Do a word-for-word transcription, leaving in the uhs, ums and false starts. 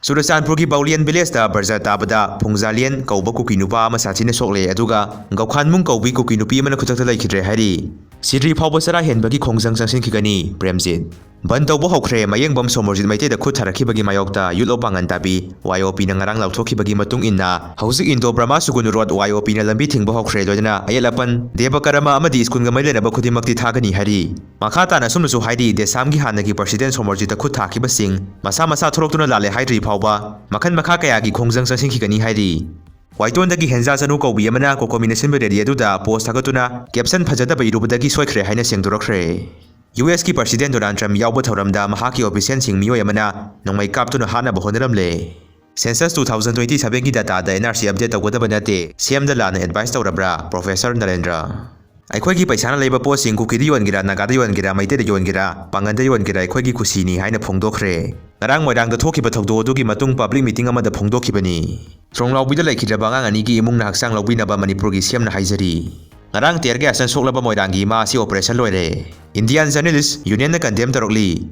ꯆꯨꯔꯆꯥꯟꯄꯨꯔꯒꯤ ꯕꯥꯎꯂꯤꯌꯟ ꯚꯤꯂꯦꯖꯇ ꯕꯔꯖꯔ ꯇꯥꯕꯗ ꯐꯨꯡꯖꯥꯂꯤꯌꯟ ꯀꯧꯕ ꯀꯨꯀꯤ ꯅꯨꯄꯥ ꯑꯃ ꯁꯥꯊꯤꯅ ꯁꯣꯛꯂꯦ, ꯑꯗꯨꯒ ꯒꯧꯈꯥꯟꯃꯨꯡ ꯀꯧꯕꯤ ꯀꯨꯀꯤ ꯅꯨꯄꯤ ꯑꯃꯅ ꯈꯨꯗꯛꯇ ꯂꯩꯈꯤꯗ꯭ꯔꯦ ꯍꯥꯏꯔꯤ꯫ ꯁꯤꯗ꯭ꯔꯤ ꯐꯥꯎꯕ ꯆꯔꯥ ꯍꯦꯟꯕꯒꯤ ꯈꯣꯡꯖꯪ ꯆꯪꯁꯤꯟꯈꯤꯒꯅꯤ꯫ ꯄ꯭ꯔꯦꯝꯖꯤꯠ꯫ ꯕꯟ ꯇꯧꯕ ꯍꯧꯈ꯭ꯔꯦ꯫ ꯃꯌꯦꯡꯕꯝ ꯁꯣꯃꯣꯔꯖꯤꯠ ꯃꯩꯇꯩꯗ ꯈꯨꯠ ꯊꯥꯔꯛꯈꯤꯕꯒꯤ ꯃꯥꯌꯣꯛꯇ ꯌꯨꯠ ꯑꯣꯐ ꯄꯥꯡꯒꯟ ꯇꯥꯕꯤ, ꯋꯥꯏ ꯑꯣ ꯄꯤꯅ ꯉꯔꯥꯡ ꯂꯥꯎꯊꯣꯛꯈꯤꯕꯒꯤ ꯃꯇꯨꯡ ꯏꯟꯅ, ꯍꯧꯖꯤꯛ ꯏꯟꯗꯣ ꯕ꯭ꯔꯃꯥ ꯁꯨꯒꯨꯅꯨ ꯔꯣꯗ ꯋꯥꯏ ꯑꯣ ꯄꯤꯅ ꯂꯝꯕꯤ ꯊꯤꯡꯕ ꯍꯧꯈ꯭ꯔꯦ, ꯂꯣꯏꯅꯅ ꯑꯌꯦꯠ ꯑꯄꯟ, ꯗꯦꯕ ꯀꯔꯃ ꯑꯃꯗꯤ ꯁ꯭ꯀꯨꯜꯒ ꯃꯔꯤ ꯂꯩꯅꯕ ꯈꯨꯗꯤꯡꯃꯛꯇꯤ ꯊꯥꯒꯅꯤ ꯍꯥꯏꯔꯤ꯫ ꯃꯈꯥ ꯇꯥꯅ ꯑꯁꯨꯝꯅꯁꯨ ꯍꯥꯏꯔꯤ, ꯗꯦꯁꯥꯝꯒꯤ ꯍꯥꯟꯅꯒꯤ ꯄ꯭ꯔꯁꯤꯗꯦꯟ ꯁꯣꯃꯣꯔꯖꯤꯠꯇ ꯈꯨꯠ ꯊꯥꯈꯤꯕꯁꯤꯡ ꯃꯁꯥ ꯃꯁꯥ ꯊꯣꯛꯂꯛꯇꯨꯅ ꯂꯥꯜꯂꯦ ꯍꯥꯏꯗ꯭ꯔꯤ ꯐꯥꯎꯕ ꯃꯈꯜ ꯃꯈꯥ ꯀꯌꯥꯒꯤ ꯈꯣꯡꯖꯪ ꯆꯪꯁꯤꯟꯈꯤꯒꯅꯤ ꯍꯥꯏꯔꯤ꯫ ꯋꯥꯏꯇꯣꯟꯗꯒꯤ ꯍꯦꯟꯖꯥ ꯆꯅꯨ ꯀꯧꯕꯤ ꯑꯃꯅ ꯀꯣꯀꯣꯃꯤꯅ ꯁꯤꯟꯕ ꯔꯦꯂꯤ ꯑꯗꯨꯗ ꯄꯣꯁ ꯊꯥꯒꯠꯇꯨꯅ ꯀꯦꯞꯁꯟ ꯐꯖꯗꯕ ꯏꯔꯨꯕꯗꯒꯤ ꯁꯣꯏꯈ꯭ꯔꯦ ꯍꯥꯏꯅ ꯁꯦꯡꯗꯣꯔꯛꯈ꯭ꯔꯦ꯫ ꯌꯨ ꯑꯦꯁꯀꯤ ꯄ꯭ꯔꯁꯤꯗꯦꯟ ꯗꯣꯅꯥꯜꯗ ꯇ꯭ꯔꯝꯞ ꯌꯥꯎꯕ ꯊꯧꯔꯝꯗ ꯃꯍꯥꯛꯀꯤ ꯑꯣꯐꯤꯁꯤꯌꯦꯜꯁꯤꯡ ꯃꯤꯑꯣꯏ ꯑꯃꯅ ꯅꯣꯡꯃꯩ ꯀꯥꯞꯇꯨꯅ ꯍꯥꯠꯅꯕ ꯍꯣꯠꯅꯔꯝꯂꯦ꯫ ꯁꯦꯟꯁꯁ two thousand twenty sevenꯒꯤ ꯗꯥꯇꯥꯗ ꯑꯦꯟ ꯑꯥꯔ ꯁꯤ ꯑꯞꯗꯦꯠ ꯇꯧꯒꯗꯕ ꯅꯠꯇꯦ, ꯁꯤ ꯑꯦꯝꯗ ꯂꯥꯟꯅ ꯑꯦꯗꯚꯥꯏꯁ ꯇꯧꯔꯕ꯭ꯔꯥ, ꯄ꯭ꯔꯣꯐꯦꯁꯔ ꯅꯔꯦꯟꯗ꯭ꯔ? ꯑꯩꯈꯣꯏꯒꯤ ꯄꯩꯁꯥꯅ ꯂꯩꯕ ꯄꯣꯠꯁꯤꯡ ꯀꯨꯀꯤꯗ ꯌꯣꯟꯒꯦꯔꯥ, ꯅꯥꯒꯥꯗ ꯌꯣꯟꯒꯦꯔꯥ, ꯃꯩꯇꯩꯗ ꯌꯣꯟꯒꯦꯔꯥ, ꯄꯥꯡꯒꯟꯗ ꯌꯣꯟꯒꯦꯔꯥ, ꯑꯩꯈꯣꯏꯒꯤ ꯀꯨꯁꯤꯅꯤ ꯍꯥꯏꯅ ꯐꯣꯡꯗꯣꯛꯈ꯭ꯔꯦ꯫ ꯉꯔꯥꯡ ꯃꯣꯏꯔꯥꯡꯗ ꯊꯣꯛꯈꯤꯕ ꯊꯧꯗꯣꯛ ꯑꯗꯨꯒꯤ ꯃꯇꯨꯡ ꯄꯕ꯭ꯂꯤꯛ ꯃꯤꯇꯤꯡ ꯑꯃꯗ ꯐꯣꯡꯗꯣꯛꯈꯤꯕꯅꯤ꯫ ꯊꯣꯡꯂꯥꯎꯕꯤꯗ ꯂꯩꯈꯤꯗ꯭ꯔꯕ ꯑꯉꯥꯡ ꯑꯅꯤꯒꯤ ꯏꯃꯨꯡꯅ ꯍꯛꯆꯥꯡ ꯂꯧꯕꯤꯅꯕ ꯃꯅꯤꯄꯨꯔꯒꯤ ꯁꯤ ꯑꯦꯝꯅ ꯍꯥꯏꯖꯔꯤ꯫ ꯉꯔꯥꯡ ꯇꯤꯌꯔ ꯒ꯭ꯌꯥꯁꯅ ꯁꯣꯛꯂꯕ ꯃꯣꯏꯔꯥꯡꯒꯤ ꯏꯃꯥ ꯑꯁꯤ ꯑꯣꯄꯔꯦꯁꯟ ꯂꯣꯏꯔꯦ꯫ ꯏꯟꯗꯤꯌꯥꯟ ꯖꯔꯅꯦꯂꯤꯁ ꯌꯨꯅꯤꯌꯟꯅ ꯀꯟꯗꯦꯝ ꯇꯧꯔꯛꯂꯤ꯫